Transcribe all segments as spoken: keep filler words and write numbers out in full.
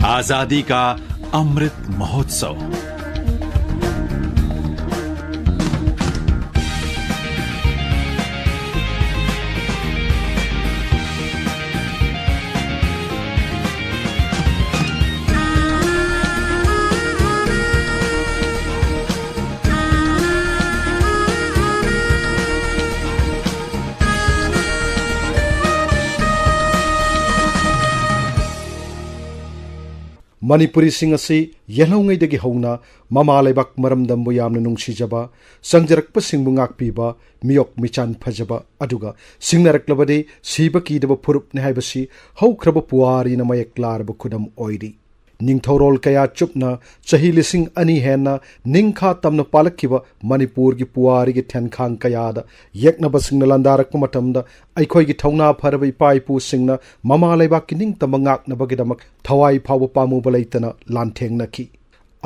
आजादी का अमृत महोत्सव। ꯃꯅꯤꯄꯨꯔꯤꯁꯤꯡ ꯑꯁꯤ ꯌꯦꯜꯍꯧꯉꯩꯗꯒꯤ ꯍꯧꯅ ꯃꯃꯥ ꯂꯩꯕꯥꯛ ꯃꯔꯝꯗꯝꯕꯨ ꯌꯥꯝꯅ ꯅꯨꯡꯁꯤꯖꯕ, ꯆꯪꯖꯔꯛꯄꯁꯤꯡꯕꯨ ꯉꯥꯛꯄꯤꯕ, ꯃꯤꯌꯣꯛ ꯃꯤꯆꯥꯟ ꯐꯖꯕ, ꯑꯗꯨꯒ ꯁꯤꯡꯅꯔꯛꯂꯕꯗꯤ ꯁꯤꯕ ꯀꯤꯗꯕ ꯐꯨꯔꯨꯞꯅꯤ ꯍꯥꯏꯕꯁꯤ ꯍꯧꯈ꯭ꯔꯕ ꯄꯨꯋꯥꯔꯤꯅ ꯃꯌꯦꯛ ꯂꯥꯔꯕ ꯈꯨꯗꯝ ꯑꯣꯏꯔꯤ꯫ ꯅꯤꯡꯊꯧꯔꯣꯜ ꯀꯌꯥ ꯆꯨꯞꯅ ꯆꯍꯤ ꯂꯤꯁꯤꯡ ꯑꯅꯤ ꯍꯦꯟꯅ ꯅꯤꯡꯈꯥ ꯇꯝꯅ ꯄꯥꯜꯂꯛꯈꯤꯕ ꯃꯅꯤꯄꯨꯔꯒꯤ ꯄꯨꯋꯥꯔꯤꯒꯤ ꯊꯦꯟꯈꯥꯡ ꯀꯌꯥꯗ ꯌꯦꯛꯅꯕꯁꯤꯡꯅ ꯂꯥꯟꯗꯥꯔꯛꯄ ꯃꯇꯝꯗ, ꯑꯩꯈꯣꯏꯒꯤ ꯊꯧꯅꯥ ꯐꯔꯕ ꯏꯄꯥ ꯏꯄꯨꯁꯤꯡꯅ ꯃꯃꯥ ꯂꯩꯕꯥꯛꯀꯤ ꯅꯤꯡꯇꯝꯕ ꯉꯥꯛꯅꯕꯒꯤꯗꯃꯛ ꯊꯋꯥꯏ ꯐꯥꯎꯕ ꯄꯥꯝꯃꯨꯕ ꯂꯩꯇꯅ ꯂꯥꯟꯊꯦꯡꯅꯈꯤ꯫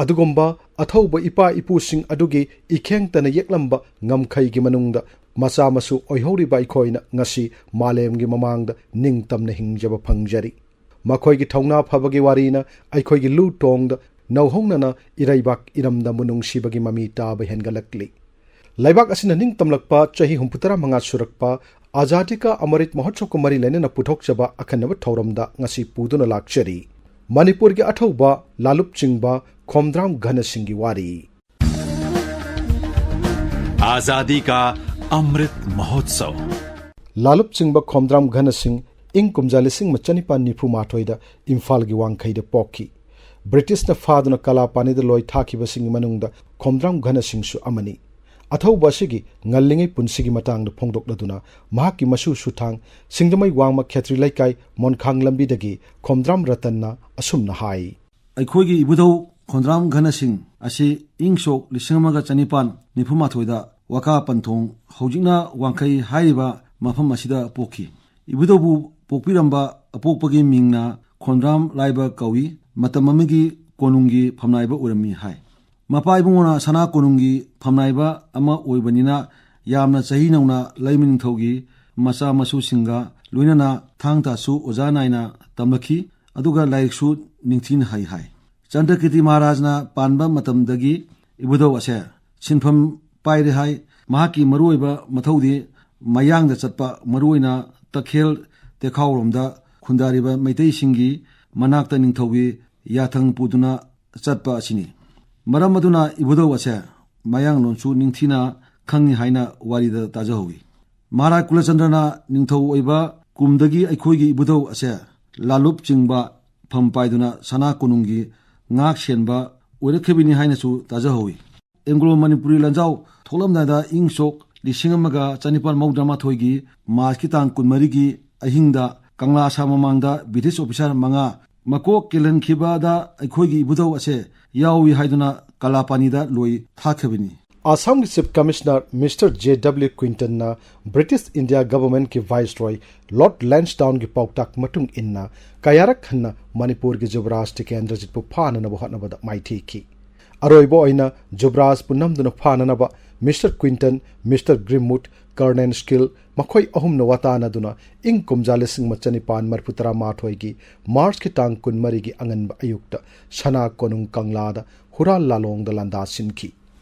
ꯑꯗꯨꯒꯨꯝꯕ ꯑꯊꯧꯕ ꯏꯄꯥ ꯏꯄꯨꯁꯤꯡ ꯑꯗꯨꯒꯤ ꯏꯈꯦꯡꯇꯅ ꯌꯦꯛꯂꯝꯕ ꯉꯝꯈꯩꯒꯤ ꯃꯅꯨꯡꯗ, ꯃꯆꯥ ꯃꯁꯨ ꯑꯣꯏꯍꯧꯔꯤꯕ ꯑꯩꯈꯣꯏꯅ ꯉꯁꯤ ꯃꯥꯂꯦꯝꯒꯤ ꯃꯃꯥꯡꯗ ꯅꯤꯡꯇꯝꯅ ꯍꯤꯡꯖꯕ ꯐꯪꯖꯔꯤ꯫ ꯃꯈꯣꯏꯒꯤ ꯊꯧꯅꯥ ꯐꯕꯒꯤ ꯋꯥꯔꯤꯅ ꯑꯩꯈꯣꯏꯒꯤ ꯂꯨ ꯇꯣꯡꯗ ꯅꯧꯍꯧꯅꯅ ꯏꯔꯩꯕꯥꯛ ꯏꯔꯝꯗꯝꯕꯨ ꯅꯨꯡꯁꯤꯕꯒꯤ ꯃꯃꯤ ꯇꯥꯕ ꯍꯦꯟꯒꯠꯂꯛꯂꯤ꯫ ꯂꯩꯕꯥꯛ ꯑꯁꯤꯅ ꯅꯤꯡꯇꯝꯂꯛꯄ ꯆꯍꯤ ꯍꯨꯝꯐꯨꯇꯔꯥ ꯃꯉꯥ ꯁꯨꯔꯛꯄ ꯑꯖꯥꯗꯤ ꯀꯥ ꯑꯃꯔꯤꯠ ꯃꯍꯣꯠꯁꯕꯀ ꯃꯔꯤ ꯂꯩꯅꯅ ꯄꯨꯊꯣꯛꯆꯕ ꯑꯈꯟꯅꯕ ꯊꯧꯔꯝꯗ ꯉꯁꯤ ꯄꯨꯗꯨꯅ ꯂꯥꯛꯆꯔꯤ꯫ ꯃꯅꯤꯄꯨꯔꯒꯤ ꯑꯊꯧꯕ ꯂꯥꯂꯨꯞ ꯆꯤꯡꯕ ꯈꯣꯝꯗ꯭ꯔꯥꯝ ꯘꯅ ꯁꯤꯡꯒꯤ ꯋꯥꯔꯤ꯫ आजादी का अमृत महोत्सव। ꯂꯥꯂꯨꯞ ꯆꯤꯡꯕ ꯈꯣꯝꯗ꯭ꯔꯥꯝ ꯘꯅ ꯁꯤꯡ ꯏꯪ ꯀꯨꯝꯖꯥ ꯂꯤꯁꯤꯡ ꯑꯃ ꯆꯅꯤꯄꯥꯟ ꯅꯤꯐꯨ ꯃꯥꯊꯣꯏꯗ ꯏꯝꯐꯥꯜꯒꯤ ꯋꯥꯡꯈꯩꯗ ꯄꯣꯛꯈꯤ꯫ ꯕ꯭ꯔꯤꯇꯤꯁꯅ ꯐꯥꯗꯨꯅ ꯀꯂꯥꯄꯥꯅꯤꯗ ꯂꯣꯏ ꯊꯥꯈꯤꯕꯁꯤꯡꯒꯤ ꯃꯅꯨꯡꯗ ꯈꯣꯝꯗ꯭ꯔꯥꯝ ꯘꯅ ꯁꯤꯡꯁꯨ ꯑꯃꯅꯤ꯫ ꯑꯊꯧꯕ ꯑꯁꯤꯒꯤ ꯉꯜꯂꯤꯉꯩ ꯄꯨꯟꯁꯤꯒꯤ ꯃꯇꯥꯡꯗ ꯐꯣꯡꯗꯣꯛꯂꯗꯨꯅ ꯃꯍꯥꯛꯀꯤ ꯃꯁꯨ ꯁꯨꯊꯥꯡ ꯁꯤꯡꯖꯃꯩ ꯋꯥꯡꯃ ꯈꯦꯇ꯭ꯔꯤ ꯂꯩꯀꯥꯏ ꯃꯣꯟꯈꯥꯡ ꯂꯝꯕꯤꯗꯒꯤ ꯈꯣꯝꯗ꯭ꯔꯥꯝ ꯔꯇꯟꯅ ꯑꯁꯨꯝꯅ ꯍꯥꯏ꯫ ꯑꯩꯈꯣꯏꯒꯤ ꯏꯕꯨꯙꯧ ꯈꯣꯟꯗ꯭ꯔꯥꯝ ꯘꯅ ꯁꯤꯡ ꯑꯁꯤ ꯏꯪ ꯁꯣꯛ ꯂꯤꯁꯤꯡ ꯑꯃꯒ ꯆꯅꯤꯄꯥꯟ ꯅꯤꯐꯨ ꯃꯥꯊꯣꯏꯗ ꯋꯥꯀꯥ ꯄꯟꯊꯣꯡ, ꯍꯧꯖꯤꯛꯅ ꯋꯥꯡꯈꯩ ꯍꯥꯏꯔꯤꯕ ꯃꯐꯝ ꯑꯁꯤꯗ ꯄꯣꯛꯈꯤ꯫ ꯏꯕꯨꯙꯧꯕꯨ ꯄꯣꯛꯄꯤꯔꯝꯕ ꯑꯄꯣꯛꯄꯒꯤ ꯃꯤꯡꯅ ꯈꯣꯟꯗ꯭ꯔꯥꯝ ꯂꯥꯏꯕ ꯀꯧꯏ꯫ ꯃꯇꯝ ꯑꯃꯒꯤ ꯀꯣꯅꯨꯡꯒꯤ ꯐꯝꯅꯥꯏꯕ ꯑꯣꯏꯔꯝꯃꯤ ꯍꯥꯏ꯫ ꯃꯄꯥ ꯏꯕꯨꯡꯉꯣꯅ ꯁꯅꯥ ꯀꯣꯅꯨꯡꯒꯤ ꯐꯝꯅꯥꯏꯕ ꯑꯃ ꯑꯣꯏꯕꯅꯤꯅ ꯌꯥꯝꯅ ꯆꯍꯤ ꯅꯧꯅ ꯂꯩꯃ ꯅꯤꯡꯊꯧꯒꯤ ꯃꯆꯥ ꯃꯁꯨꯁꯤꯡꯒ ꯂꯣꯏꯅꯅ ꯊꯥꯡ ꯇꯥꯁꯨ ꯑꯣꯖꯥ ꯅꯥꯏꯅ ꯇꯝꯂꯛꯈꯤ꯫ ꯑꯗꯨꯒ ꯂꯥꯏꯔꯤꯛꯁꯨ ꯅꯤꯡꯊꯤꯅ ꯍꯩ ꯍꯥꯏ꯫ ꯆꯟꯗ꯭ꯔꯀꯤꯔꯇꯤ ꯃꯍꯥꯔꯥꯖꯅ ꯄꯥꯟꯕ ꯃꯇꯝꯗꯒꯤ ꯏꯕꯨꯙꯧ ꯑꯁꯦ ꯁꯤꯟꯐꯝ ꯄꯥꯏꯔꯦ ꯍꯥꯏ꯫ ꯃꯍꯥꯛꯀꯤ ꯃꯔꯨꯑꯣꯏꯕ ꯃꯊꯧꯗꯤ ꯃꯌꯥꯡꯗ ꯆꯠꯄ, ꯃꯔꯨꯑꯣꯏꯅ ꯇꯈꯦꯜ ꯇꯦꯈꯥꯎꯔꯣꯝꯗ ꯈꯨꯟꯗꯥꯔꯤꯕ ꯃꯩꯇꯩꯁꯤꯡꯒꯤ ꯃꯅꯥꯛꯇ ꯅꯤꯡꯊꯧꯒꯤ ꯌꯥꯊꯪ ꯄꯨꯗꯨꯅ ꯆꯠꯄ ꯑꯁꯤꯅꯤ꯫ ꯃꯔꯝ ꯑꯗꯨꯅ ꯏꯕꯨꯙꯧ ꯑꯁꯦ ꯃꯌꯥꯡꯂꯣꯟꯁꯨ ꯅꯤꯡꯊꯤꯅ ꯈꯪꯏ ꯍꯥꯏꯅ ꯋꯥꯔꯤꯗ ꯇꯥꯖꯍꯧꯏ꯫ ꯃꯍꯥꯔꯥꯖ ꯀꯨꯂꯆꯟꯗ꯭ꯔꯅ ꯅꯤꯡꯊꯧ ꯑꯣꯏꯕ ꯀꯨꯝꯗꯒꯤ ꯑꯩꯈꯣꯏꯒꯤ ꯏꯕꯨꯙꯧ ꯑꯁꯦ ꯂꯥꯂꯨꯞ ꯆꯤꯡꯕ ꯐꯝ ꯄꯥꯏꯗꯨꯅ ꯁꯅꯥ ꯀꯣꯅꯨꯡꯒꯤ ꯉꯥꯛ ꯁꯦꯟꯕ ꯑꯣꯏꯔꯛꯈꯤꯕꯅꯤ ꯍꯥꯏꯅꯁꯨ ꯇꯥꯖꯍꯧꯏ꯫ ꯑꯦꯡꯒ꯭ꯂꯣ ꯃꯅꯤꯄꯨꯔꯤ ꯂꯥꯟꯖꯥꯎ ꯊꯣꯛꯂꯝꯗꯥꯏꯗ ꯏꯪ ꯁꯣꯛ ꯂꯤꯁꯤꯡ ꯑꯃꯒ ꯆꯅꯤꯄꯥꯜ ꯃꯧꯗ꯭ꯔꯥ ꯃꯥꯊꯣꯏꯒꯤ ꯃꯥꯔꯆꯀꯤ ꯇꯥꯡ ꯀꯨꯟꯃꯔꯤꯒꯤ ꯑꯍꯤꯡꯗ ꯀꯪꯂꯥ ꯁꯥ ꯃꯃꯥꯡꯗ ꯕ꯭ꯔꯤꯇꯤꯁ ꯑꯣꯐꯤꯁꯥꯔ ꯃꯉꯥ ꯃꯀꯣꯛ ꯀꯦꯜꯍꯟꯈꯤꯕꯗ ꯑꯩꯈꯣꯏꯒꯤ ꯏꯕꯨꯙꯧ ꯑꯁꯦ ꯌꯥꯎꯏ ꯍꯥꯏꯗꯨꯅ ꯀꯂꯥꯄꯥꯅꯤꯗ ꯂꯣꯏ ꯊꯥꯈꯤꯕꯅꯤ꯫ ꯑꯁꯥꯝꯒꯤ chief commissioner mister J W ꯀ꯭ꯋꯤꯟꯇꯟꯅ ꯕ꯭ꯔꯤꯇꯤꯁ ꯏꯟꯗꯤꯌꯥ ꯒꯚꯔꯟꯃꯦꯟꯠꯀꯤ ꯚꯥꯏꯁꯔꯣꯏ ꯂꯣꯔꯗ ꯂꯦꯟꯁꯗꯥꯎꯟꯒꯤ ꯄꯥꯎꯇꯥꯛ ꯃꯇꯨꯡ ꯏꯟꯅ ꯀꯌꯥꯔꯛ ꯍꯟꯅ ꯃꯅꯤꯄꯨꯔꯒꯤ ꯖꯨꯕꯔꯥꯖ ꯇꯤꯀꯦꯟꯗ꯭ꯔꯖꯤꯠꯄꯨ ꯐꯥꯅꯅꯕ ꯍꯣꯠꯅꯕꯗ ꯃꯥꯏꯊꯤꯈꯤ꯫ ꯑꯔꯣꯏꯕ ꯑꯣꯏꯅ ꯖꯨꯕꯔꯥꯖꯄꯨ ꯅꯝꯗꯨꯅ ꯐꯥꯅꯅꯕ mister Quinton, mister ꯒ꯭ꯔꯤꯝꯋꯨꯗ, colonel skill, ꯃꯈꯣꯏ ꯑꯍꯨꯝꯅ ꯋꯥꯇꯥꯅꯗꯨꯅ ꯏꯪ ꯀꯨꯝꯖꯥ ꯂꯤꯁꯤꯡ ꯑꯃ ꯆꯅꯤꯄꯥꯟ ꯃꯔꯤꯐꯨ ꯇꯔꯥꯃꯥꯊꯣꯏꯒꯤ ꯃꯥꯔꯆꯀꯤ ꯇꯥꯡ ꯀꯨꯟꯃꯔꯤꯒꯤ ꯑꯉꯟꯕ ꯑꯌꯨꯛꯇ ꯁꯅꯥ ꯀꯣꯅꯨꯡ ꯀꯪꯂꯥꯗ ꯍꯨꯔꯥꯟ ꯂꯥꯂꯣꯡꯗ ꯂꯥꯟꯗꯥ ꯁꯤꯟꯈꯤ꯫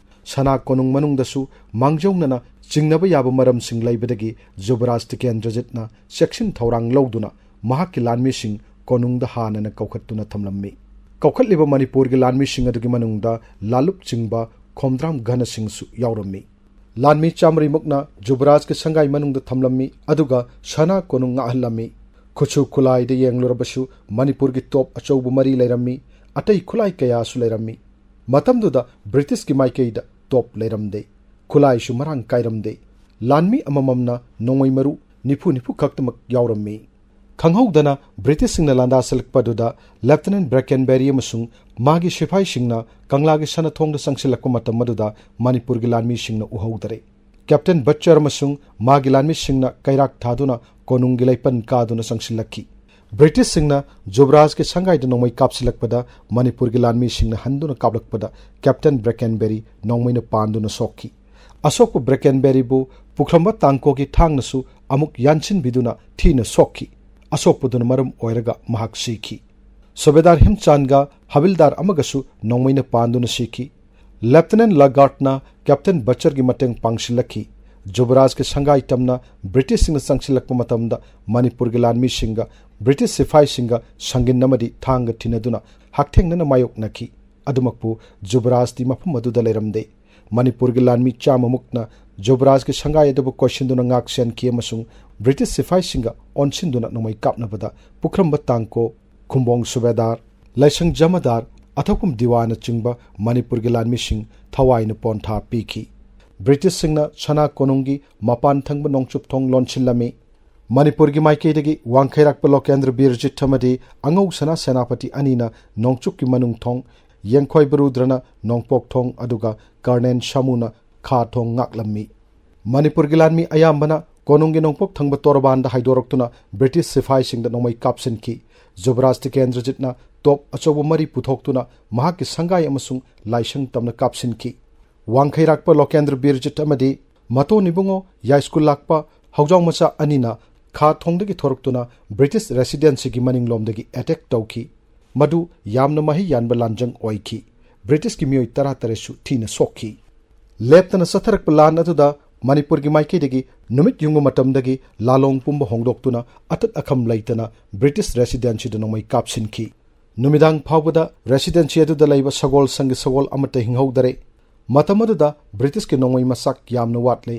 ꯁꯅꯥ ꯀꯣꯅꯨꯡ ꯃꯅꯨꯡꯗꯁꯨ ꯃꯥꯡꯖꯧꯅꯅ ꯆꯤꯡꯅꯕ ꯌꯥꯕ ꯃꯔꯝꯁꯤꯡ ꯂꯩꯕꯗꯒꯤ ꯖꯨꯕꯔꯥꯖ ꯇꯤꯀꯦꯟꯗ꯭ꯔꯖꯤꯠꯅ ꯆꯦꯛꯁꯤꯟ ꯊꯧꯔꯥꯡ ꯂꯧꯗꯨꯅ ꯃꯍꯥꯛꯀꯤ ꯂꯥꯟꯃꯤꯁꯤꯡ ꯀꯣꯅꯨꯡꯗ ꯍꯥꯟꯅꯅ ꯀꯧꯈꯠꯇꯨꯅ ꯊꯝꯂꯝꯃꯤ꯫ ꯀꯧꯈꯠꯂꯤꯕ ꯃꯅꯤꯄꯨꯔꯒꯤ ꯂꯥꯟꯃꯤꯁꯤꯡ ꯑꯗꯨꯒꯤ ꯃꯅꯨꯡꯗ ꯂꯥꯂꯨꯞ ꯆꯤꯡꯕ ꯈꯣꯝꯗ꯭ꯔꯥꯝ ꯘꯅ ꯁꯤꯡꯁꯨ ꯌꯥꯎꯔꯝꯃꯤ꯫ ꯂꯥꯟꯃꯤ ꯆꯥꯃꯔꯤꯃꯨꯛꯅ ꯖꯨꯕꯔꯥꯖꯀꯤ ꯁꯪꯒꯥꯏ ꯃꯅꯨꯡꯗ ꯊꯝꯂꯝꯃꯤ, ꯑꯗꯨꯒ ꯁꯅꯥ ꯀꯣꯅꯨꯡ ꯉꯥꯛꯍꯜꯂꯝꯃꯤ꯫ ꯈꯨꯠꯁꯨ ꯈꯨꯠꯂꯥꯏꯗ ꯌꯦꯡꯂꯨꯔꯕꯁꯨ ꯃꯅꯤꯄꯨꯔꯒꯤ ꯇꯣꯞ ꯑꯆꯧꯕ ꯃꯔꯤ ꯂꯩꯔꯝꯃꯤ, ꯑꯇꯩ ꯈꯨꯠꯂꯥꯏ ꯀꯌꯥꯁꯨ ꯂꯩꯔꯝꯃꯤ꯫ ꯃꯇꯝꯗꯨꯗ ꯕ꯭ꯔꯤꯇꯤꯁꯀꯤ ꯃꯥꯏꯀꯩꯗ ꯇꯣꯞ ꯂꯩꯔꯝꯗꯦ, ꯈꯨꯠꯂꯥꯏꯁꯨ ꯃꯔꯥꯡ ꯀꯥꯏꯔꯝꯗꯦ꯫ ꯂꯥꯟꯃꯤ ꯑꯃꯃꯝꯅ ꯅꯣꯡꯃꯩ ꯃꯔꯨ ꯅꯤꯐꯨ ꯅꯤꯐꯨ ꯈꯛꯇꯃꯛ ꯌꯥꯎꯔꯝꯃꯤ꯫ ꯈꯪꯍꯧꯗꯅ ꯕ꯭ꯔꯤꯇꯤꯁꯁꯤꯡꯅ ꯂꯥꯟꯗꯥ ꯁꯤꯜꯂꯛꯄꯗꯨꯗ ꯂꯦꯐꯇꯤꯅꯦꯟꯠ ꯕ꯭ꯔꯦꯀꯦꯟꯕꯦꯔꯤ ꯑꯃꯁꯨꯡ ꯃꯥꯒꯤ ꯁꯤꯐꯥꯏꯁꯤꯡꯅ ꯀꯪꯂꯥꯒꯤ ꯁꯅꯥꯊꯣꯡꯗ ꯆꯪꯁꯤꯜꯂꯛꯄ ꯃꯇꯝ ꯑꯗꯨꯗ ꯃꯅꯤꯄꯨꯔꯒꯤ ꯂꯥꯟꯃꯤꯁꯤꯡꯅ ꯎꯍꯧꯗꯔꯦ꯫ ꯀꯦꯞꯇꯦꯟ ꯕꯠꯆꯔ ꯑꯃꯁꯨꯡ ꯃꯥꯒꯤ ꯂꯥꯟꯃꯤꯁꯤꯡꯅ ꯀꯩꯔꯥꯛ ꯊꯥꯗꯨꯅ ꯀꯣꯅꯨꯡꯒꯤ ꯂꯩꯄꯟ ꯀꯥꯗꯨꯅ ꯆꯪꯁꯤꯜꯂꯛꯈꯤ꯫ ꯕ꯭ꯔꯤꯇꯤꯁꯁꯤꯡꯅ ꯖꯨꯕꯔꯥꯖꯀꯤ ꯁꯪꯒꯥꯏꯗ ꯅꯣꯡꯃꯩ ꯀꯥꯞꯁꯤꯜꯂꯛꯄꯗ ꯃꯅꯤꯄꯨꯔꯒꯤ ꯂꯥꯟꯃꯤꯁꯤꯡꯅ ꯍꯟꯗꯨꯅ ꯀꯥꯞꯂꯛꯄꯗ ꯀꯦꯞꯇꯦꯟ ꯕ꯭ꯔꯦꯀꯦꯟꯕꯦꯔꯤ ꯅꯣꯡꯃꯩꯅ ꯄꯥꯟꯗꯨꯅ ꯁꯣꯛꯈꯤ꯫ ꯑꯁꯣꯛꯄ ꯕ꯭ꯔꯦꯀꯦꯟꯕꯦꯔꯤꯕꯨ ꯄꯨꯈ꯭ꯔꯝꯕ ꯇꯥꯡꯀꯣꯒꯤ ꯊꯥꯡꯅꯁꯨ ꯑꯃꯨꯛ ꯌꯥꯟꯁꯤꯟꯕꯤꯗꯨꯅ ꯊꯤꯅ ꯁꯣꯛꯈꯤ꯫ ꯑꯁꯣꯛꯄꯗꯨꯅ ꯃꯔꯝ ꯑꯣꯏꯔꯒ ꯃꯍꯥꯛ ꯁꯤꯈꯤ꯫ ꯁꯨꯕꯦꯗꯥꯔ ꯍꯤꯝꯆꯥꯟꯒ ꯍꯕꯤꯜꯗꯥꯔ ꯑꯃꯒꯁꯨ ꯅꯣꯡꯃꯩꯅ ꯄꯥꯟꯗꯨꯅ ꯁꯤꯈꯤ꯫ ꯂꯦꯐꯇꯤꯅꯦꯟ ꯂꯒꯥꯔꯗꯅ ꯀꯦꯞꯇꯦꯟ ꯕꯆꯔꯒꯤ ꯃꯇꯦꯡ ꯄꯥꯡꯁꯤꯜꯂꯛꯈꯤ꯫ ꯖꯨꯕꯔꯥꯖꯀꯤ ꯁꯪꯒꯥꯏ ꯇꯝꯅ ꯕ꯭ꯔꯤꯇꯤꯁꯁꯤꯡꯅ ꯆꯪꯁꯤꯜꯂꯛꯄ ꯃꯇꯝꯗ ꯃꯅꯤꯄꯨꯔꯒꯤ ꯂꯥꯟꯃꯤꯁꯤꯡꯒ ꯕ꯭ꯔꯤꯇꯤꯁ ꯁꯤꯐꯥꯏꯁꯤꯡꯒ ꯁꯪꯒꯤꯟ ꯑꯃꯗꯤ ꯊꯥꯡꯒ ꯊꯤꯅꯗꯨꯅ ꯍꯛꯊꯦꯡꯅꯅ ꯃꯥꯌꯣꯛꯅꯈꯤ꯫ ꯑꯗꯨꯃꯛꯄꯨ ꯖꯨꯕꯔꯥꯖꯇꯤ ꯃꯐꯝ ꯑꯗꯨꯗ ꯂꯩꯔꯝꯗꯦ꯫ ꯃꯅꯤꯄꯨꯔꯒꯤ ꯂꯥꯟꯃꯤ ꯆꯥꯝꯃꯃꯨꯛꯅ ꯖꯨꯕꯔꯥꯖꯀꯤ ꯁꯪꯒꯥꯏ ꯑꯗꯨꯕꯨ ꯀꯣꯏꯁꯤꯟꯗꯨꯅ ꯉꯥꯛ ꯁꯦꯟꯈꯤ ꯑꯃꯁꯨꯡ ꯕ꯭ꯔꯤꯇꯤꯁ ꯁꯤꯐꯥꯏꯁꯤꯡꯒ ꯑꯣꯟꯁꯤꯟꯗꯨꯅ ꯅꯣꯡꯃꯩ ꯀꯥꯞꯅꯕꯗ ꯄꯨꯈ꯭ꯔꯝꯕ ꯇꯥꯡꯀꯣ, ꯈꯨꯝꯕꯣꯡ ꯁꯨꯕꯦꯗꯥꯔ, ꯂꯥꯏꯁꯪ ꯖꯃꯥꯗꯥꯔ, ꯑꯊꯧꯄꯝ ꯗꯤꯋꯥꯅꯆꯤꯡꯕ ꯃꯅꯤꯄꯨꯔꯒꯤ ꯂꯥꯟꯃꯤꯁꯤꯡ ꯊꯋꯥꯏꯅ ꯄꯣꯟꯊꯥ ꯄꯤꯈꯤ꯫ ꯕ꯭ꯔꯤꯇꯤꯁꯁꯤꯡꯅ ꯁꯅꯥ ꯀꯣꯅꯨꯡꯒꯤ ꯃꯄꯥꯟ ꯊꯪꯕ ꯅꯣꯡꯆꯨꯞ ꯊꯣꯡ ꯂꯣꯟꯁꯤꯜꯂꯝꯃꯤ꯫ ꯃꯅꯤꯄꯨꯔꯒꯤ ꯃꯥꯏꯀꯩꯗꯒꯤ ꯋꯥꯡꯈꯩꯔꯥꯛꯄ ꯂꯣꯀꯦꯟꯗ꯭ꯔ ꯕꯤꯔꯖꯤꯠ ꯑꯃꯗꯤ ꯑꯉꯧ ꯁꯅꯥ ꯁꯦꯅꯥꯄꯇꯤ ꯑꯅꯤꯅ ꯅꯣꯡꯆꯨꯞꯀꯤ ꯃꯅꯨꯡ ꯊꯣꯡ, ꯌꯦꯡꯈꯣꯏꯕ ꯔꯨꯗ꯭ꯔꯅ ꯅꯣꯡꯄꯣꯛ ꯊꯣꯡ, ꯑꯗꯨꯒ ꯀꯔꯅꯦꯟ ꯁꯥꯃꯨꯅ ꯈꯥ ꯊꯣꯡ ꯉꯥꯛꯂꯝꯃꯤ꯫ ꯃꯅꯤꯄꯨꯔꯒꯤ ꯂꯥꯟꯃꯤ ꯑꯌꯥꯝꯕꯅ ꯀꯣꯅꯨꯡꯒꯤ ꯅꯣꯡꯄꯣꯛ ꯊꯪꯕ ꯇꯣꯔꯕꯥꯟꯗ ꯍꯥꯏꯗꯣꯔꯛꯇꯨꯅ ꯕ꯭ꯔꯤꯇꯤꯁ ꯁꯤꯐꯥꯏꯁꯤꯡꯗ ꯅꯣꯡꯃꯩ ꯀꯥꯞꯁꯤꯟꯈꯤ꯫ ꯖꯨꯕꯔꯥꯖ ꯇꯤꯀꯦꯟꯗ꯭ꯔꯖꯤꯠꯅ ꯇꯣꯞ ꯑꯆꯧꯕ ꯃꯔꯤ ꯄꯨꯊꯣꯛꯇꯨꯅ ꯃꯍꯥꯛꯀꯤ ꯁꯪꯒꯥꯏ ꯑꯃꯁꯨꯡ ꯂꯥꯏꯁꯪ ꯇꯝꯅ ꯀꯥꯞꯁꯤꯟꯈꯤ꯫ ꯋꯥꯡꯈꯩꯔꯥꯛꯄ ꯂꯣꯀꯦꯟꯗ꯭ꯔ ꯕꯤꯔꯖꯤꯠ ꯑꯃꯗꯤ ꯃꯇꯣꯟ ꯏꯕꯨꯡꯉꯣ ꯌꯥꯏꯁ꯭ꯀꯨꯜ ꯂꯥꯛꯄ ꯍꯧꯖꯥꯎ ꯃꯆꯥ ꯑꯅꯤꯅ ꯈꯥ ꯊꯣꯡꯗꯒꯤ ꯊꯣꯔꯛꯇꯨꯅ ꯕ꯭ꯔꯤꯇꯤꯁ ꯔꯦꯁꯤꯗꯦꯟꯁꯤꯒꯤ ꯃꯅꯤꯡꯂꯣꯝꯗꯒꯤ ꯑꯦꯇꯦꯛ ꯇꯧꯈꯤ꯫ ꯃꯗꯨ ꯌꯥꯝꯅ ꯃꯍꯩ ꯌꯥꯟꯕ ꯂꯥꯟꯖꯪ ꯑꯣꯏꯈꯤ꯫ ꯕ꯭ꯔꯤꯇꯤꯁꯀꯤ ꯃꯤꯑꯣꯏ ꯇꯔꯥꯇꯔꯦꯠꯁꯨ ꯊꯤꯅ ꯁꯣꯛꯈꯤ꯫ ꯂꯦꯞꯇꯅ ꯆꯠꯊꯔꯛꯄ ꯂꯥꯟ ꯑꯗꯨꯗ ꯃꯅꯤꯄꯨꯔꯒꯤ ꯃꯥꯏꯀꯩꯗꯒꯤ ꯅꯨꯃꯤꯠ ꯌꯨꯡꯕ ꯃꯇꯝꯗꯒꯤ ꯂꯥꯂꯣꯡ ꯄꯨꯝꯕ ꯍꯣꯡꯗꯣꯛꯇꯨꯅ ꯑꯇꯠ ꯑꯈꯝ ꯂꯩꯇꯅ ꯕ꯭ꯔꯤꯇꯤꯁ ꯔꯦꯁꯤꯗꯦꯟꯁꯤꯗ ꯅꯣꯡꯃꯩ ꯀꯥꯞꯁꯤꯟꯈꯤ꯫ ꯅꯨꯃꯤꯗꯥꯡ ꯐꯥꯎꯕꯗ ꯔꯦꯁꯤꯗꯦꯟꯁꯤ ꯑꯗꯨꯗ ꯂꯩꯕ ꯁꯒꯣꯜ ꯁꯪꯒꯤ ꯁꯒꯣꯜ ꯑꯃꯠꯇ ꯍꯤꯡꯍꯧꯗꯔꯦ꯫ ꯃꯇꯝ ꯑꯗꯨꯗ ꯕ꯭ꯔꯤꯇꯤꯁꯀꯤ ꯅꯣꯡꯃꯩ ꯃꯆꯥꯛ ꯌꯥꯝꯅ ꯋꯥꯠꯂꯦ꯫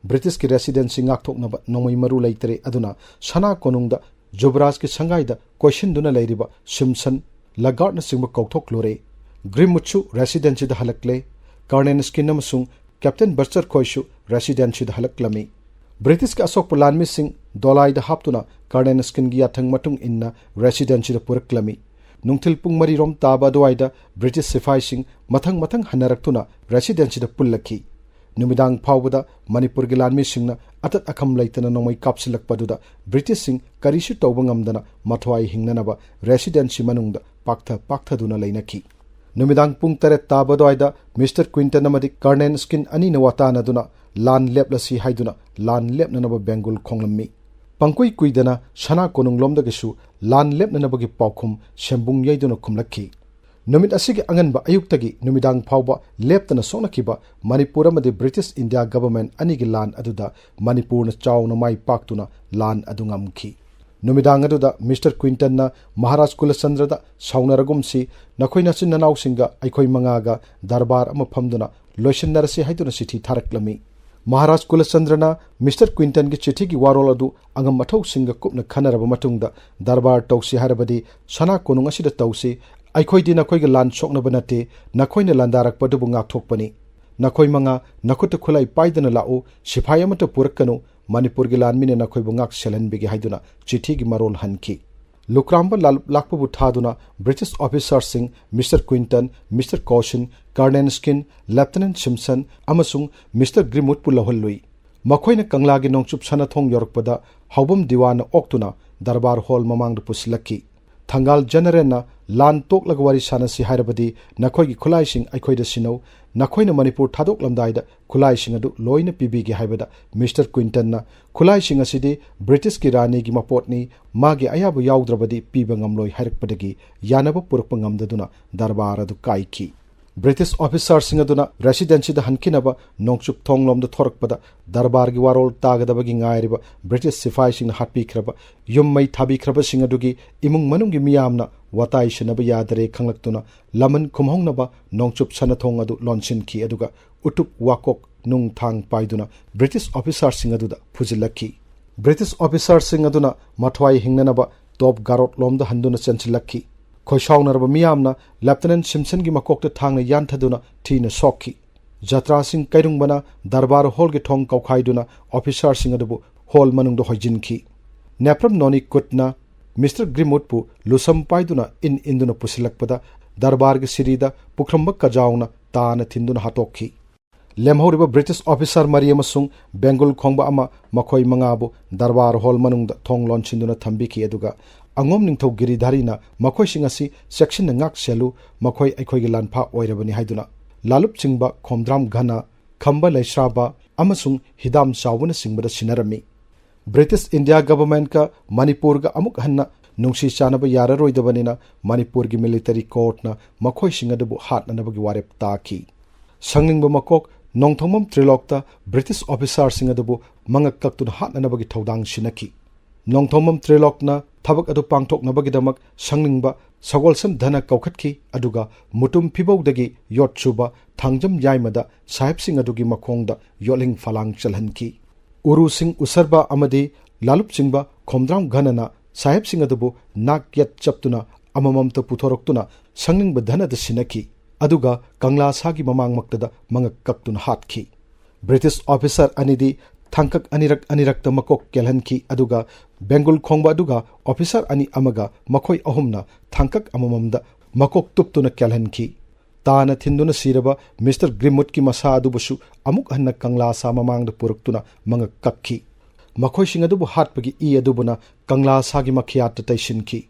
ꯕ꯭ꯔꯤꯇꯤꯁꯀꯤ ꯔꯦꯁꯤꯗꯦꯟꯁꯤ ꯉꯥꯛꯊꯣꯛꯅꯕ ꯅꯣꯡꯃꯩ ꯃꯔꯨ ꯂꯩꯇꯔꯦ꯫ ꯑꯗꯨꯅ ꯁꯅꯥ ꯀꯣꯅꯨꯡꯗ ꯖꯨꯕꯔꯥꯖꯀꯤ ꯁꯪꯒꯥꯏꯗ ꯀꯣꯏꯁꯤꯟꯗꯨꯅ ꯂꯩꯔꯤꯕ ꯁꯤꯝꯁꯟ, ꯂꯒꯥꯔꯗꯅꯆꯤꯡꯕ ꯀꯧꯊꯣꯛꯂꯨꯔꯦ꯫ ꯒ꯭ꯔꯤꯝꯋꯨꯗꯁꯨ ꯔꯦꯁꯤꯗꯦꯟꯁꯤꯗ ꯍꯜꯂꯛꯂꯦ꯫ ꯀꯔꯅꯦꯜ ꯁ꯭ꯀꯤꯟ ꯑꯃꯁꯨꯡ ꯀꯦꯞꯇꯦꯟ ꯕꯔꯆꯔ ꯈꯣꯏꯁꯨ ꯔꯦꯁꯤꯗꯦꯟꯁꯤꯗ ꯍꯜꯂꯛꯂꯝꯃꯤ꯫ ꯕ꯭ꯔꯤꯇꯤꯁꯀꯤ ꯑꯁꯣꯛꯄ ꯂꯥꯟꯃꯤꯁꯤꯡ ꯗꯣꯂꯥꯏꯗ ꯍꯥꯞꯇꯨꯅ ꯀꯔꯅꯦꯜ ꯁ꯭ꯀꯤꯟꯒꯤ ꯌꯥꯊꯪ ꯃꯇꯨꯡ ꯏꯟꯅ ꯔꯦꯁꯤꯗꯦꯟꯁꯤꯗ ꯄꯨꯔꯛꯂꯝꯃꯤ꯫ ꯅꯨꯡꯊꯤꯜ ꯄꯨꯡ ꯃꯔꯤ ꯔꯣꯝ ꯇꯥꯕ ꯑꯗꯨꯋꯥꯏꯗ ꯕ꯭ꯔꯤꯇꯤꯁ ꯁꯤꯐꯥꯏꯁꯤꯡ ꯃꯊꯪ ꯃꯊꯪ ꯍꯟꯅꯔꯛꯇꯨꯅ ꯔꯦꯁꯤꯗꯦꯟꯁꯤꯗ ꯄꯨꯜꯂꯛꯈꯤ꯫ ꯅꯨꯃꯤꯗꯥꯡ ꯐꯥꯎꯕꯗ ꯃꯅꯤꯄꯨꯔꯒꯤ ꯂꯥꯟꯃꯤꯁꯤꯡꯅ ꯑꯇꯠ ꯑꯈꯝ ꯂꯩꯇꯅ ꯅꯣꯡꯃꯩ ꯀꯥꯞꯁꯤꯜꯂꯛꯄꯗꯨꯗ ꯕ꯭ꯔꯤꯇꯤꯁꯁꯤꯡ ꯀꯔꯤꯁꯨ ꯇꯧꯕ ꯉꯝꯗꯅ ꯃꯊ꯭ꯋꯥꯏ ꯍꯤꯡꯅꯅꯕ ꯔꯦꯁꯤꯗꯦꯟꯁꯤ ꯃꯅꯨꯡꯗ ꯄꯥꯛꯊ ꯄꯥꯛꯊꯗꯨꯅ ꯂꯩꯅꯈꯤ꯫ ꯅꯨꯃꯤꯗꯥꯡ ꯄꯨꯡ ꯇꯔꯦꯠ ꯇꯥꯕ ꯑꯗꯨꯋꯥꯏꯗ ꯃꯤꯁꯇꯔ ꯀ꯭ꯋꯤꯟꯇꯟ ꯑꯃꯗꯤ ꯀꯔꯅꯦꯜ ꯁ꯭ꯀꯤꯟ ꯑꯅꯤꯅ ꯋꯥꯇꯥꯅꯗꯨꯅ ꯂꯥꯟ ꯂꯦꯞꯂꯁꯤ ꯍꯥꯏꯗꯨꯅ ꯂꯥꯟ ꯂꯦꯞꯅꯅꯕ ꯕꯦꯡꯒꯨꯜ ꯈꯣꯡꯂꯝꯃꯤ꯫ ꯄꯪꯀꯨꯏ ꯀꯨꯏꯗꯅ ꯁꯅꯥ ꯀꯣꯅꯨꯡꯂꯣꯝꯗꯒꯤꯁꯨ ꯂꯥꯟ ꯂꯦꯞꯅꯅꯕꯒꯤ ꯄꯥꯎꯈꯨꯝ ꯁꯦꯝꯕꯨꯡ ꯌꯩꯗꯨꯅ ꯈꯨꯝꯂꯛꯈꯤ꯫ ꯅꯨꯃꯤꯠ ꯑꯁꯤꯒꯤ ꯑꯉꯟꯕ ꯑꯌꯨꯛꯇꯒꯤ ꯅꯨꯃꯤꯗꯥꯡ ꯐꯥꯎꯕ ꯂꯦꯞꯇꯅ ꯁꯣꯛꯅꯈꯤꯕ ꯃꯅꯤꯄꯨꯔ ꯑꯃꯗꯤ ꯕ꯭ꯔꯤꯇꯤꯁ ꯏꯟꯗꯤꯌꯥ ꯒꯚꯔꯟꯃꯦꯟꯠ ꯑꯅꯤꯒꯤ ꯂꯥꯟ ꯑꯗꯨꯗ ꯃꯅꯤꯄꯨꯔꯅ ꯆꯥꯎꯅ ꯃꯥꯏ ꯄꯥꯛꯇꯨꯅ ꯂꯥꯟ ꯑꯗꯨ ꯉꯝꯈꯤ꯫ ꯅꯨꯃꯤꯗꯥꯡ ꯑꯗꯨꯗ ꯃꯤꯁꯇꯔ ꯀ꯭ꯋꯤꯟꯇꯟꯅ ꯃꯍꯥꯔꯥꯖ ꯀꯨꯂꯆꯟꯗ꯭ꯔꯗ "ꯁꯥꯎꯅꯔꯒꯨꯝꯁꯤ, ꯅꯈꯣꯏ ꯅꯆꯤꯟ ꯅꯅꯥꯎꯁꯤꯡꯒ ꯑꯩꯈꯣꯏ ꯃꯉꯥꯒ ꯗꯔꯕꯥꯔ ꯑꯃ ꯐꯝꯗꯨꯅ ꯂꯣꯏꯁꯤꯟꯅꯔꯁꯤ" ꯍꯥꯏꯗꯨꯅ ꯆꯤꯊꯤ ꯊꯥꯔꯛꯂꯝꯃꯤ꯫ ꯃꯍꯥꯔꯥꯖ ꯀꯨꯂꯆꯟꯗ꯭ꯔꯅ ꯃꯤꯁꯇꯔ ꯀ꯭ꯋꯤꯟꯇꯟꯒꯤ ꯆꯤꯊꯤꯒꯤ ꯋꯥꯔꯣꯜ ꯑꯗꯨ ꯑꯉꯝ ꯑꯊꯧꯁꯤꯡꯒ ꯀꯨꯞꯅ ꯈꯟꯅꯔꯕ ꯃꯇꯨꯡꯗ, "ꯗꯔꯕꯥꯔ ꯇꯧꯁꯤ ꯍꯥꯏꯔꯕꯗꯤ ꯁꯅꯥ ꯀꯣꯅꯨꯡ ꯑꯁꯤꯗ ꯇꯧꯁꯤ꯫ ꯑꯩꯈꯣꯏꯗꯤ ꯅꯈꯣꯏꯒ ꯂꯥꯟ ꯁꯣꯛꯅꯕ ꯅꯠꯇꯦ, ꯅꯈꯣꯏꯅ ꯂꯥꯟꯗꯥꯔꯛꯄ ꯑꯗꯨꯕꯨ ꯉꯥꯛꯊꯣꯛꯄꯅꯤ꯫ ꯅꯈꯣꯏ ꯃꯉꯥ ꯅꯈꯨꯠꯇ ꯈꯨꯠꯂꯥꯏ ꯄꯥꯏꯗꯅ ꯂꯥꯛꯎ, ꯁꯤꯐꯥꯏ ꯑꯃꯠꯇ ꯄꯨꯔꯛꯀꯅꯨ, ꯃꯅꯤꯄꯨꯔꯒꯤ ꯂꯥꯟꯃꯤꯅ ꯅꯈꯣꯏꯕꯨ ꯉꯥꯛ ꯁꯦꯜꯍꯟꯕꯤꯒꯦ" ꯍꯥꯏꯗꯨꯅ ꯆꯤꯊꯤꯒꯤ ꯃꯔꯣꯜ ꯍꯟꯈꯤ꯫ ꯂꯨꯀ꯭ꯔꯥꯝꯕ ꯂꯥꯜꯂꯨꯞ ꯂꯥꯛꯄꯕꯨ ꯊꯥꯗꯨꯅ ꯕ꯭ꯔꯤꯇꯤꯁ ꯑꯣꯐꯤꯁꯥꯔꯁꯤꯡ mister Quinton, mister Cossins, colonel Skene, lieutenant Simson ꯑꯃꯁꯨꯡ ꯃꯤꯁꯇꯔ ꯒ꯭ꯔꯤꯝꯋꯨꯗꯄꯨ ꯂꯧꯍꯜꯂꯨꯏ꯫ ꯃꯈꯣꯏꯅ ꯀꯪꯂꯥꯒꯤ ꯅꯣꯡꯆꯨꯞ ꯁꯅꯥꯊꯣꯡ ꯌꯧꯔꯛꯄꯗ ꯍꯥꯎꯕꯝ ꯗꯤꯋꯥꯟꯅ ꯑꯣꯛꯇꯨꯅ ꯗꯔꯕꯥꯔ ꯍꯣꯜ ꯃꯃꯥꯡꯗ ꯄꯨꯁꯤꯜꯂꯛꯈꯤ꯫ ꯊꯪꯒꯥꯜ ꯖꯦꯅꯔꯦꯜꯅ, "ꯂꯥꯟ ꯇꯣꯛꯂꯒ ꯋꯥꯔꯤ ꯁꯥꯟꯅꯁꯤ ꯍꯥꯏꯔꯕꯗꯤ ꯅꯈꯣꯏꯒꯤ ꯈꯨꯠꯂꯥꯏꯁꯤꯡ ꯑꯩꯈꯣꯏꯗ ꯁꯤꯟꯅꯧ꯫ ꯅꯈꯣꯏꯅ ꯃꯅꯤꯄꯨꯔ ꯊꯥꯗꯣꯛꯂꯝꯗꯥꯏꯗ ꯈꯨꯠꯂꯥꯏꯁꯤꯡ ꯑꯗꯨ ꯂꯣꯏꯅ ꯄꯤꯕꯤꯒꯦ" ꯍꯥꯏꯕꯗ, ꯃꯤꯁꯇꯔ ꯀ꯭ꯋꯤꯟꯇꯟꯅ, "ꯈꯨꯠꯂꯥꯏꯁꯤꯡ ꯑꯁꯤꯗꯤ ꯕ꯭ꯔꯤꯇꯤꯁꯀꯤ ꯔꯥꯅꯤꯒꯤ ꯃꯄꯣꯠꯅꯤ, ꯃꯥꯒꯤ ꯑꯌꯥꯕ ꯌꯥꯎꯗ꯭ꯔꯕꯗꯤ ꯄꯤꯕ ꯉꯝꯂꯣꯏ" ꯍꯥꯏꯔꯛꯄꯗꯒꯤ ꯌꯥꯅꯕ ꯄꯨꯔꯛꯄ ꯉꯝꯗꯗꯨꯅ ꯗꯔꯕꯥꯔ ꯑꯗꯨ ꯀꯥꯏꯈꯤ꯫ ꯕ꯭ꯔꯤꯇꯤꯁ ꯑꯣꯐꯤꯁꯥꯔꯁꯤꯡ ꯑꯗꯨꯅ ꯔꯦꯁꯤꯗꯦꯟꯁꯤꯗ ꯍꯟꯈꯤꯅꯕ ꯅꯣꯡꯆꯨꯞ ꯊꯣꯡꯂꯣꯝꯗ ꯊꯣꯔꯛꯄꯗ, ꯗꯔꯕꯥꯔꯒꯤ ꯋꯥꯔꯣꯜ ꯇꯥꯒꯗꯕꯒꯤ ꯉꯥꯏꯔꯤꯕ ꯕ꯭ꯔꯤꯇꯤꯁ ꯁꯤꯐꯥꯏꯁꯤꯡꯅ ꯍꯥꯠꯄꯤꯈ꯭ꯔꯕ, ꯌꯨꯝ ꯃꯩ ꯊꯥꯕꯤꯈ꯭ꯔꯕꯁꯤꯡ ꯑꯗꯨꯒꯤ ꯏꯃꯨꯡ ꯃꯅꯨꯡꯒꯤ ꯃꯤꯌꯥꯝꯅ ꯋꯥꯇꯥꯏ ꯁꯤꯟꯅꯕ ꯌꯥꯗꯔꯦ ꯈꯪꯂꯛꯇꯨꯅ, ꯂꯃꯟ ꯈꯨꯝꯍꯧꯅꯕ ꯅꯣꯡꯆꯨꯞ ꯁꯅꯥꯊꯣꯡ ꯑꯗꯨ ꯂꯣꯟꯁꯤꯟꯈꯤ꯫ ꯑꯗꯨꯒ ꯎꯇꯨꯞ ꯋꯥꯀꯣꯛ ꯅꯨꯡ ꯊꯥꯡ ꯄꯥꯏꯗꯨꯅ ꯕ꯭ꯔꯤꯇꯤꯁ ꯑꯣꯐꯤꯁꯥꯔꯁꯤꯡ ꯑꯗꯨꯗ ꯐꯨꯖꯤꯜꯂꯛꯈꯤ꯫ ꯕ꯭ꯔꯤꯇꯤꯁ ꯑꯣꯐꯤꯁꯥꯔꯁꯤꯡ ꯑꯗꯨꯅ ꯃꯊ꯭ꯋꯥꯏ ꯍꯤꯡꯅꯅꯕ ꯇꯣꯞ ꯒꯥꯔꯣꯠ ꯂꯣꯝꯗ ꯍꯟꯗꯨꯅ ꯆꯦꯟꯁꯤꯜꯂꯛꯈꯤ꯫ ꯈꯣꯏꯁꯥꯎꯅꯔꯕ ꯃꯤꯌꯥꯝꯅ ꯂꯦꯐꯇꯤꯅꯦꯟꯠ ꯁꯤꯝꯁꯟꯒꯤ ꯃꯀꯣꯛꯇ ꯊꯥꯡꯅ ꯌꯥꯟꯊꯗꯨꯅ ꯊꯤꯅ ꯁꯣꯛꯈꯤ꯫ ꯖꯇ꯭ꯔꯥꯁꯤꯡ ꯀꯩꯔꯨꯡꯕꯅ ꯗꯔꯕꯥꯔ ꯍꯣꯜꯒꯤ ꯊꯣꯡ ꯀꯧꯈꯥꯏꯗꯨꯅ ꯑꯣꯐꯤꯁꯥꯔꯁꯤꯡ ꯑꯗꯨꯕꯨ ꯍꯣꯜ ꯃꯅꯨꯡꯗ ꯍꯣꯏꯖꯤꯟꯈꯤ꯫ ꯅꯦꯄ꯭ꯔꯝ ꯅꯣꯅꯤ ꯀꯨꯠꯅ ꯃꯤꯁꯇꯔ ꯒ꯭ꯔꯤꯝꯋꯨꯗꯄꯨ ꯂꯨꯁꯝ ꯄꯥꯏꯗꯨꯅ ꯏꯟ ꯏꯟꯗꯨꯅ ꯄꯨꯁꯤꯜꯂꯛꯄꯗ, ꯗꯔꯕꯥꯔꯒꯤ ꯁꯤꯔꯤꯗ ꯄꯨꯈ꯭ꯔꯝꯕ ꯀꯖꯥꯎꯅ ꯇꯥꯅ ꯊꯤꯟꯗꯨꯅ ꯍꯥꯠꯇꯣꯛꯈꯤ꯫ ꯂꯦꯝꯍꯧꯔꯤꯕ ꯕ꯭ꯔꯤꯇꯤꯁ ꯑꯣꯐꯤꯁꯥꯔ ꯃꯔꯤ ꯑꯃꯁꯨꯡ ꯕꯦꯡꯒꯨꯜ ꯈꯣꯡꯕ ꯑꯃ, ꯃꯈꯣꯏ ꯃꯉꯥꯕꯨ ꯗꯔꯕꯥꯔ ꯍꯣꯜ ꯃꯅꯨꯡꯗ ꯊꯣꯡ ꯂꯣꯟꯁꯤꯟꯗꯨꯅ ꯊꯝꯕꯤꯈꯤ꯫ ꯑꯗꯨꯒ ꯑꯉꯣꯝ ꯅꯤꯡꯊꯧ ꯒꯤꯔꯤꯙꯥꯔꯤꯅ ꯃꯈꯣꯏꯁꯤꯡ ꯑꯁꯤ ꯆꯦꯛꯁꯤꯟꯅ ꯉꯥꯛ ꯁꯦꯜꯂꯨ, ꯃꯈꯣꯏ ꯑꯩꯈꯣꯏꯒꯤ ꯂꯥꯟꯐꯥ ꯑꯣꯏꯔꯕꯅꯤ ꯍꯥꯏꯗꯨꯅ ꯂꯥꯂꯨꯞ ꯆꯤꯡꯕ, ꯈꯣꯝꯗ꯭ꯔꯥꯝ ꯘꯅ, ꯈꯝꯕ ꯂꯩꯁ꯭ꯔꯥꯕ ꯑꯃꯁꯨꯡ ꯍꯤꯗꯥꯝ ꯆꯥꯎꯕꯅꯆꯤꯡꯕꯗ ꯁꯤꯟꯅꯔꯝꯃꯤ꯫ ꯕ꯭ꯔꯤꯇꯤꯁ ꯏꯟꯗꯤꯌꯥ ꯒꯚꯔꯟꯃꯦꯟꯠꯀ ꯃꯅꯤꯄꯨꯔꯒ ꯑꯃꯨꯛ ꯍꯟꯅ ꯅꯨꯡꯁꯤ ꯆꯥꯟꯅꯕ ꯌꯥꯔꯔꯣꯏꯗꯕꯅꯤꯅ ꯃꯅꯤꯄꯨꯔꯒꯤ ꯃꯤꯂꯤꯇꯔꯤ ꯀꯣꯔꯠꯅ ꯃꯈꯣꯏꯁꯤꯡ ꯑꯗꯨꯕꯨ ꯍꯥꯠꯅꯅꯕꯒꯤ ꯋꯥꯔꯦꯞ ꯇꯥꯈꯤ꯫ ꯁꯪꯅꯤꯡꯕ ꯃꯀꯣꯛ ꯅꯣꯡꯊꯣꯝꯕꯝ ꯇ꯭ꯔꯤꯂꯣꯛꯇ ꯕ꯭ꯔꯤꯇꯤꯁ ꯑꯣꯐꯤꯁꯥꯔꯁꯤꯡ ꯑꯗꯨꯕꯨ ꯃꯉꯛ ꯀꯛꯇꯨꯅ ꯍꯥꯠꯅꯅꯕꯒꯤ ꯊꯧꯗꯥꯡ ꯁꯤꯟꯅꯈꯤ꯫ ꯅꯣꯡꯊꯣꯝꯕꯝ ꯇ꯭ꯔꯤꯂꯣꯛꯅ ꯊꯕꯛ ꯑꯗꯨ ꯄꯥꯡꯊꯣꯛꯅꯕꯒꯤꯗꯃꯛ ꯁꯪꯅꯤꯡꯕ ꯁꯒꯣꯜꯁꯝ ꯙꯅ ꯀꯧꯈꯠꯈꯤ, ꯑꯗꯨꯒ ꯃꯨꯇꯨꯝ ꯐꯤꯕꯧꯗꯒꯤ ꯌꯣꯠ ꯁꯨꯕ ꯊꯥꯡꯖꯝ ꯌꯥꯏꯃꯗ ꯁꯥꯍꯦꯕꯁꯤꯡ ꯑꯗꯨꯒꯤ ꯃꯈꯣꯡꯗ ꯌꯣꯠꯂꯤꯡ ꯐꯂꯥꯡ ꯆꯜꯍꯟꯈꯤ꯫ ꯎꯔꯨꯁꯤꯡ ꯎꯁꯔꯕ ꯑꯃꯗꯤ ꯂꯥꯂꯨꯞ ꯆꯤꯡꯕ ꯈꯣꯝꯗ꯭ꯔꯥꯝ ꯘꯅꯅ ꯁꯥꯍꯦꯕꯁꯤꯡ ꯑꯗꯨꯕꯨ ꯅꯥꯛ ꯌꯦꯠ ꯆꯞꯇꯨꯅ ꯑꯃꯃꯝꯇ ꯄꯨꯊꯣꯔꯛꯇꯨꯅ ꯁꯪꯅꯤꯡꯕ ꯙꯅꯗ ꯁꯤꯟꯅꯈꯤ, ꯑꯗꯨꯒ ꯀꯪꯂꯥꯁꯥꯒꯤ ꯃꯃꯥꯡꯃꯛꯇꯗ ꯃꯉꯛ ꯀꯛꯇꯨꯅ ꯍꯥꯠꯈꯤ꯫ ꯕ꯭ꯔꯤꯇꯤꯁ ꯑꯣꯐꯤꯁꯥꯔ ꯑꯅꯤꯗꯤ ꯊꯥꯡꯀꯛ ꯑꯅꯤꯔꯛ ꯑꯅꯤꯔꯛꯇ ꯃꯀꯣꯛ ꯀꯦꯜꯍꯟꯈꯤ, ꯑꯗꯨꯒ ꯕꯦꯡꯒꯨꯜ ꯈꯣꯡꯕ ꯑꯗꯨꯒ ꯑꯣꯐꯤꯁꯥꯔ ꯑꯅꯤ ꯑꯃꯒ ꯃꯈꯣꯏ ꯑꯍꯨꯝꯅ ꯊꯥꯡꯀꯛ ꯑꯃꯃꯝꯗ ꯃꯀꯣꯛ ꯇꯨꯞꯇꯨꯅ ꯀꯦꯜꯍꯟꯈꯤ꯫ ꯇꯥꯅ ꯊꯤꯟꯗꯨꯅ ꯁꯤꯔꯕ ꯃꯤꯁꯇꯔ ꯒ꯭ꯔꯤꯝꯋꯨꯗꯀꯤ ꯃꯁꯥ ꯑꯗꯨꯕꯨꯁꯨ ꯑꯃꯨꯛ ꯍꯟꯅ ꯀꯪꯂꯥꯁꯥ ꯃꯃꯥꯡꯗ ꯄꯨꯔꯛꯇꯨꯅ ꯃꯉꯛ ꯀꯛꯈꯤ꯫ ꯃꯈꯣꯏꯁꯤꯡ ꯑꯗꯨꯕꯨ ꯍꯥꯠꯄꯒꯤ ꯏ ꯑꯗꯨꯕꯨꯅ ꯀꯪꯂꯥꯁꯥꯒꯤ ꯃꯈꯌꯥꯠꯇ ꯇꯩꯁꯤꯟꯈꯤ꯫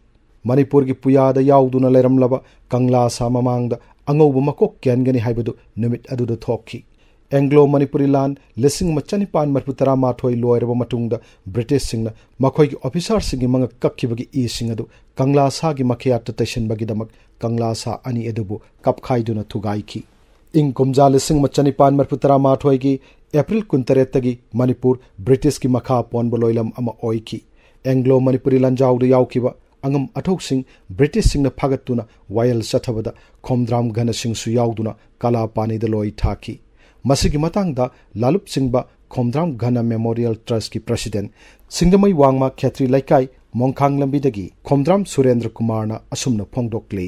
ꯃꯅꯤꯄꯨꯔꯒꯤ ꯄꯨꯌꯥꯗ ꯌꯥꯎꯗꯨꯅ ꯂꯩꯔꯝꯂꯕ ꯀꯪꯂꯥꯁꯥ ꯃꯃꯥꯡꯗ ꯑꯉꯧꯕ ꯃꯀꯣꯛ ꯀꯦꯟꯒꯅꯤ ꯍꯥꯏꯕꯗꯨ ꯅꯨꯃꯤꯠ ꯑꯗꯨꯗ ꯊꯣꯛꯈꯤ꯫ ꯑꯦꯡꯒ꯭ꯂꯣ ꯃꯅꯤꯄꯨꯔꯤ ꯂꯥꯟ ꯂꯤꯁꯤꯡ ꯑꯃ ꯆꯅꯤꯄꯥꯟ ꯃꯔꯤꯐꯨ ꯇꯔꯥ ꯃꯥꯊꯣꯏ ꯂꯣꯏꯔꯕ ꯃꯇꯨꯡꯗ ꯕ꯭ꯔꯤꯇꯤꯁꯁꯤꯡꯅ ꯃꯈꯣꯏꯒꯤ ꯑꯣꯐꯤꯁꯥꯔꯁꯤꯡꯒꯤ ꯃꯉꯛ ꯀꯛꯈꯤꯕꯒꯤ ꯏꯁꯤꯡ ꯑꯗꯨ ꯀꯪꯂꯥꯁꯥꯒꯤ ꯃꯈꯌꯥꯠꯇ ꯇꯩꯁꯤꯟꯕꯒꯤꯗꯃꯛ ꯀꯪꯂꯥꯁꯥ ꯑꯅꯤ ꯑꯗꯨꯕꯨ ꯀꯞꯈꯥꯏꯗꯨꯅ ꯊꯨꯒꯥꯏꯈꯤ꯫ ꯏꯪ ꯀꯨꯝꯖꯥ ꯂꯤꯁꯤꯡ ꯑꯃ ꯆꯅꯤꯄꯥꯟ ꯃꯔꯤꯐꯨ ꯇꯔꯥ ꯃꯥꯊꯣꯏꯒꯤ ꯑꯦꯄ꯭ꯔꯤꯜ ꯀꯨꯟꯇꯔꯦꯠꯇꯒꯤ ꯃꯅꯤꯄꯨꯔ ꯕ꯭ꯔꯤꯇꯤꯁꯀꯤ ꯃꯈꯥ ꯄꯣꯟꯕ ꯂꯣꯏꯂꯝ ꯑꯃ ꯑꯣꯏꯈꯤ꯫ ꯑꯦꯡꯒ꯭ꯂꯣ ꯃꯅꯤꯄꯨꯔꯤ ꯂꯥꯟꯖꯥꯎꯗ ꯌꯥꯎꯈꯤꯕ ꯑꯉꯝ ꯑꯊꯧꯁꯤꯡ ꯕ꯭ꯔꯤꯇꯤꯁꯁꯤꯡꯅ ꯐꯥꯒꯠꯇꯨꯅ ꯋꯥꯌꯦꯜ ꯆꯠꯊꯕꯗ ꯈꯣꯝꯗ꯭ꯔꯥꯝ ꯘꯅꯁꯤꯡꯁꯨ ꯌꯥꯎꯗꯨꯅ ꯀꯂꯥꯄꯥꯅꯤꯗ ꯂꯣꯏ ꯊꯥꯈꯤ꯫ ꯃꯁꯤꯒꯤ ꯃꯇꯥꯡꯗ ꯂꯥꯂꯨꯞ ꯆꯤꯡꯕ ꯈꯣꯝꯗ꯭ꯔꯥꯝ ꯘꯅ ꯃꯦꯃꯣꯔꯤꯌꯦꯜ ꯇ꯭ꯔꯁꯀꯤ ꯄ꯭ꯔꯁꯤꯗꯦꯟꯠ ꯁꯤꯡꯖꯃꯩ ꯋꯥꯡꯃ ꯈꯦꯇ꯭ꯔꯤ ꯂꯩꯀꯥꯏ ꯃꯣꯡꯈꯥꯡ ꯂꯝꯕꯤꯗꯒꯤ ꯈꯣꯝꯗ꯭ꯔꯥꯝ ꯁꯨꯔꯦꯟꯗ꯭ꯔ ꯀꯨꯃꯥꯔꯅ ꯑꯁꯨꯝꯅ ꯐꯣꯡꯗꯣꯛꯂꯤ꯫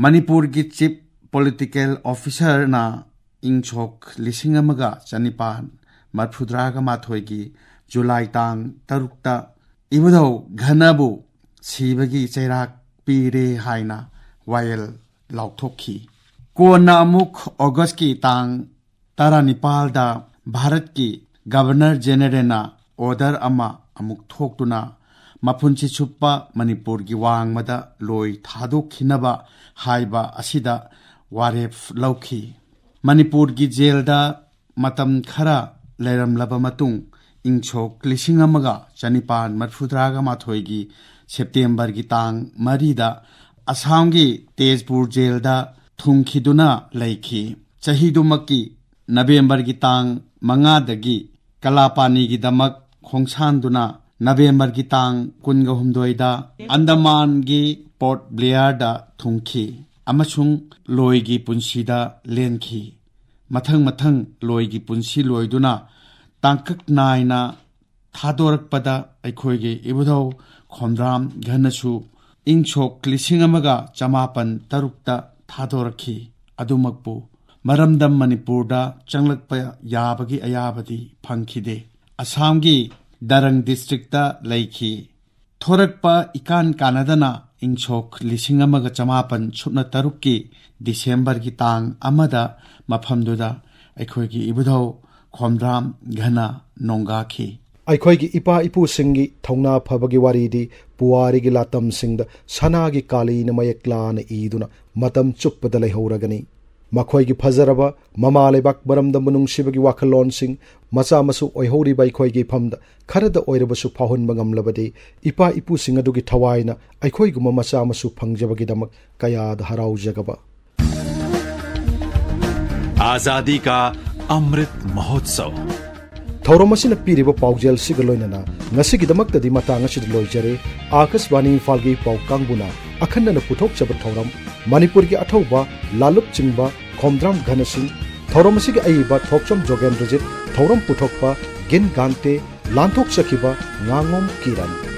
ꯃꯅꯤꯄꯨꯔꯒꯤ ꯆꯤꯐ ꯄꯣꯂꯤꯇꯤꯀꯦꯜ ꯑꯣꯐꯤꯁꯥꯔꯅ ꯏꯪ ꯁꯣꯛ ꯂꯤꯁꯤꯡ ꯑꯃꯒ ꯆꯅꯤꯄꯥꯟ ꯃꯔꯤꯐꯨꯇꯔꯥꯒ ꯃꯥꯊꯣꯏꯒꯤ ꯖꯨꯂꯥꯏ ꯇꯥꯡ ꯇꯔꯨꯛꯇ ꯏꯕꯨꯙꯧ ꯘꯅꯕꯨ ꯁꯤꯕꯒꯤ ꯆꯩꯔꯥꯛ ꯄꯤꯔꯦ ꯍꯥꯏꯅ ꯋꯥꯌꯦꯜ ꯂꯥꯎꯊꯣꯛꯈꯤ꯫ ꯀꯣꯟꯅ ꯑꯃꯨꯛ ꯑꯣꯒꯁꯀꯤ ꯇꯥꯡ ꯇꯔꯥꯅꯤꯄꯥꯜꯗ ꯚꯥꯔꯠꯀꯤ ꯒꯕꯔꯅꯔ ꯖꯦꯅꯔꯦꯜꯅ ꯑꯣꯔꯗꯔ ꯑꯃ ꯑꯃꯨꯛ ꯊꯣꯛꯇꯨꯅ ꯃꯄꯨꯟꯁꯤ ꯆꯨꯞꯄ ꯃꯅꯤꯄꯨꯔꯒꯤ ꯋꯥꯡꯃꯗ ꯂꯣꯏ ꯊꯥꯗꯣꯛꯈꯤꯅꯕ ꯍꯥꯏꯕ ꯑꯁꯤꯗ ꯋꯥꯔꯦꯞ ꯂꯧꯈꯤ꯫ ꯃꯅꯤꯄꯨꯔꯒꯤ ꯖꯦꯜꯗ ꯃꯇꯝ ꯈꯔ ꯂꯩꯔꯝꯂꯕ ꯃꯇꯨꯡ, ꯏꯪ ꯁꯣꯛ ꯂꯤꯁꯤꯡ ꯑꯃꯒ ꯆꯅꯤꯄꯥꯟ ꯃꯔꯤꯐꯨꯇꯔꯥꯒ ꯃꯥꯊꯣꯏꯒꯤ ꯁꯦꯞꯇꯦꯝꯕꯔꯒꯤ ꯇꯥꯡ ꯃꯔꯤꯗ ꯑꯁꯥꯝꯒꯤ ꯇꯦꯖꯄꯨꯔ ꯖꯦꯜꯗ ꯊꯨꯡꯈꯤꯗꯨꯅ ꯂꯩꯈꯤ꯫ ꯆꯍꯤꯗꯨꯃꯛꯀꯤ ꯅꯕꯦꯝꯕꯔꯒꯤ ꯇꯥꯡ ꯃꯉꯥꯗꯒꯤ ꯀꯂꯥꯄꯥꯅꯤꯒꯤꯗꯃꯛ ꯈꯣꯡꯁꯥꯟꯗꯨꯅ ꯅꯕꯦꯝꯕꯔꯒꯤ ꯇꯥꯡ ꯀꯨꯟꯒ ꯍꯨꯝꯗꯣꯏꯗ ꯑꯟꯗꯃꯥꯟꯒꯤ ꯄꯣꯔꯠ ꯕ꯭ꯂꯦꯌꯔꯗ ꯊꯨꯡꯈꯤ ꯑꯃꯁꯨꯡ ꯂꯣꯏꯒꯤ ꯄꯨꯟꯁꯤꯗ ꯂꯦꯟꯈꯤ꯫ ꯃꯊꯪ ꯃꯊꯪ ꯂꯣꯏꯒꯤ ꯄꯨꯟꯁꯤ ꯂꯣꯏꯗꯨꯅ ꯇꯥꯡꯀꯛ ꯅꯥꯏꯅ ꯊꯥꯗꯣꯔꯛꯄꯗ ꯑꯩꯈꯣꯏꯒꯤ ꯏꯕꯨꯙꯧ ꯈꯣꯝꯗ꯭ꯔꯥꯝ ꯘꯅꯁꯨ ꯏꯪ ꯁꯣꯛ ꯂꯤꯁꯤꯡ ꯑꯃꯒ ꯆꯃꯥꯄꯟ ꯇꯔꯨꯛꯇ ꯊꯥꯗꯣꯔꯛꯈꯤ꯫ ꯑꯗꯨꯃꯛꯄꯨ ꯃꯔꯝꯗꯝ ꯃꯅꯤꯄꯨꯔꯗ ꯆꯪꯂꯛꯄ ꯌꯥꯕꯒꯤ ꯑꯌꯥꯕꯗꯤ ꯐꯪꯈꯤꯗꯦ꯫ ꯑꯁꯥꯝꯒꯤ ꯗꯔꯪ ꯗꯤꯁꯇ꯭ꯔꯤꯛꯇ ꯂꯩꯈꯤ꯫ ꯊꯣꯔꯛꯄ ꯏꯀꯥꯟ ꯀꯥꯟꯅꯗꯅ ꯏꯪ ꯁꯣꯛ ꯂꯤꯁꯤꯡ ꯑꯃꯒ ꯆꯃꯥꯄꯟ ꯁꯨꯞꯅ ꯇꯔꯨꯛꯀꯤ ꯗꯤꯁꯦꯝꯕꯔꯒꯤ ꯇꯥꯡ ꯑꯃꯗ ꯃꯐꯝꯗꯨꯗ ꯑꯩꯈꯣꯏꯒꯤ ꯏꯕꯨꯙꯧ ꯈꯣꯝꯗ꯭ꯔꯥꯝ ꯘꯅ ꯅꯣꯡꯒꯥꯈꯤ꯫ ꯑꯩꯈꯣꯏꯒꯤ ꯏꯄꯥ ꯏꯄꯨꯁꯤꯡꯒꯤ ꯊꯧꯅꯥ ꯐꯕꯒꯤ ꯋꯥꯔꯤꯗꯤ ꯄꯨꯋꯥꯔꯤꯒꯤ ꯂꯥꯇꯝꯁꯤꯡꯗ ꯁꯅꯥꯒꯤ ꯀꯥꯂꯤꯅ ꯃꯌꯦꯛ ꯂꯥꯅ ꯏꯗꯨꯅ ꯃꯇꯝ ꯆꯨꯞꯄꯗ ꯂꯩꯍꯧꯔꯒꯅꯤ꯫ ꯃꯈꯣꯏꯒꯤ ꯐꯖꯔꯕ ꯃꯃꯥ ꯂꯩꯕꯥꯛ ꯃꯔꯝꯗꯝꯕꯨ ꯅꯨꯡꯁꯤꯕꯒꯤ ꯋꯥꯈꯜꯂꯣꯟꯁꯤꯡ ꯃꯆꯥ ꯃꯁꯨ ꯑꯣꯏꯍꯧꯔꯤꯕ ꯑꯩꯈꯣꯏꯒꯤ ꯏꯐꯝꯗ ꯈꯔꯗ ꯑꯣꯏꯔꯕꯁꯨ ꯐꯥꯎꯍꯟꯕ ꯉꯝꯂꯕꯗꯤ, ꯏꯄꯥ ꯏꯄꯨꯁꯤꯡ ꯑꯗꯨꯒꯤ ꯊꯋꯥꯏꯅ ꯑꯩꯈꯣꯏꯒꯨꯝꯕ ꯃꯆꯥ ꯃꯁꯨ ꯐꯪꯖꯕꯒꯤꯗꯃꯛ ꯀꯌꯥꯗ ꯍꯔꯥꯎꯖꯒꯕ꯫ आजादी का अमृत महोत्सव। ꯊꯧꯔꯝ ꯑꯁꯤꯅ ꯄꯤꯔꯤꯕ ꯄꯥꯎꯖꯦꯜꯁꯤꯒ ꯂꯣꯏꯅꯅ ꯉꯁꯤꯒꯤꯗꯃꯛꯇꯗꯤ ꯃꯇꯥꯡ ꯑꯁꯤꯗ ꯂꯣꯏꯖꯔꯦ꯫ ꯑꯥꯀꯥꯁꯕꯥꯅꯤ ꯏꯝꯐꯥꯜꯒꯤ ꯄꯥꯎ ꯀꯥꯡꯕꯨꯅ ꯑꯈꯟꯅꯅ ꯄꯨꯊꯣꯛꯆꯕ ꯊꯧꯔꯝ, ꯃꯅꯤꯄꯨꯔꯒꯤ ꯑꯊꯧꯕ ꯂꯥꯂꯨꯞ ꯆꯤꯡꯕ ꯈꯣꯝꯗ꯭ꯔꯥꯝ ꯘꯅ ꯁꯤꯡ, ꯊꯧꯔꯝ ꯑꯁꯤꯒꯤ ꯑꯏꯕ ꯊꯣꯛꯆꯣꯝ ꯖꯣꯒꯦꯟꯗ꯭ꯔꯖꯤꯠ, ꯊꯧꯔꯝ ꯄꯨꯊꯣꯛꯄ ꯒꯤꯟ ꯒꯥꯟꯇꯦ, ꯂꯥꯟꯊꯣꯛꯆꯈꯤꯕ ꯉꯥꯉꯣꯝ ꯀꯤꯔꯟ꯫